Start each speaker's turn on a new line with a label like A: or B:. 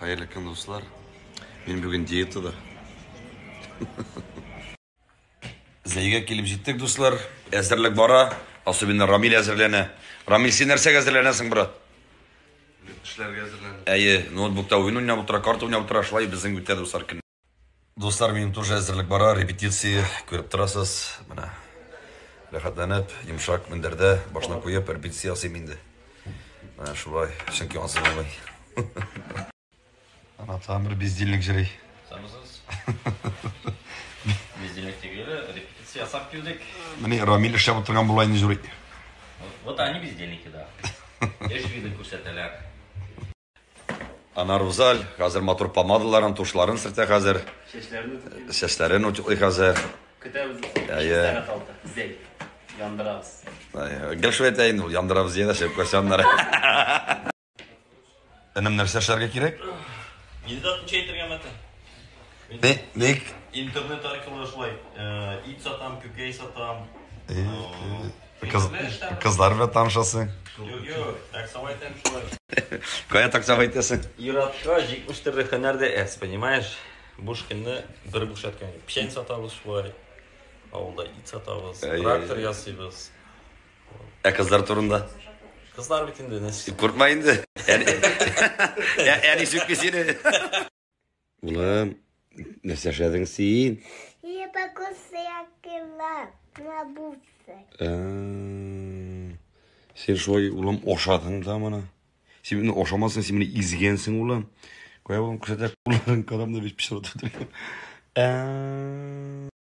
A: Хәерле көн, дуслар. Мин бүген диетада. Зәйгә килеп җиттек, дуслар. Әзерлек бара. Особенно Рамил әзерләнә. Рамил, син нәрсәгә әзерләнәсең, брат?
B: Эшләргә әзерләнә.
A: Әйе, ноутбукта уен уйнап утыра, карта уйнап утыра, шулай безнең үтә, дуслар, көн. Дуслар, минем тоже әзерлек бара, репетиция, күреп торасыз. Менә рәхәтләнеп, йомшак мендәрдә башына куеп, репетиция ясыйм инде. Менә шулай, чөнки ансыз булмый. Ана тагын бер бездельник җыри.
C: Сәмсез. Бездельник түгел, репетиция ясап килдек.
A: Менә Рамил эшләп утырган була инде җыри.
C: Вот они бездельники, да. Эш виды күрсәтәләр.
A: Ана Рузаль, хәзер матур помадаларын, тушларын сөртә хәзер.
D: Чәчләрен үтүклибез.
A: Чәчләрен үтүкли хәзер.
D: Көтәбез.
A: Әйе.
D: Сәгать 6. Зәй. Яндырабыз.
A: Әйе, Гел шулай әйтә инде ул, яндырабыз дия дә чыгып кача аннары. Энем, нәрсә эшләргә кирәк?
C: Инде ничә әйтергә мәтә?
A: Ни, ник?
C: Интернет аркылы шулай ит сатам, күкәй сатам.
A: Кыз, кызлар белән танышасың.
C: Юк, юк, таксовать итәм шулай.
A: Кая таксовать итәсең?
C: Ир-атка 70 төрле һөнәр дә әз, понимаешь? Буш көнне бер буш яткан. Печән сатабыз шулай. Авылда ит сатабыз,
A: Әй,
C: трактор
A: әй.
C: ясыйбыз.
A: Ә кызлар турында?
C: Кызлар бит инде нәрсә.
A: Куркма инде. Әни, әни сүкми сине. Улым, нәрсә эшләдең син?
E: Я покусала на бусы.
A: Син шулай, улым, ашадың да моны. Син мине ашамасың, син мине изгәнсең, улым. Кая, улым, күрсәтә кулларын, карамда бит пешереп утырып.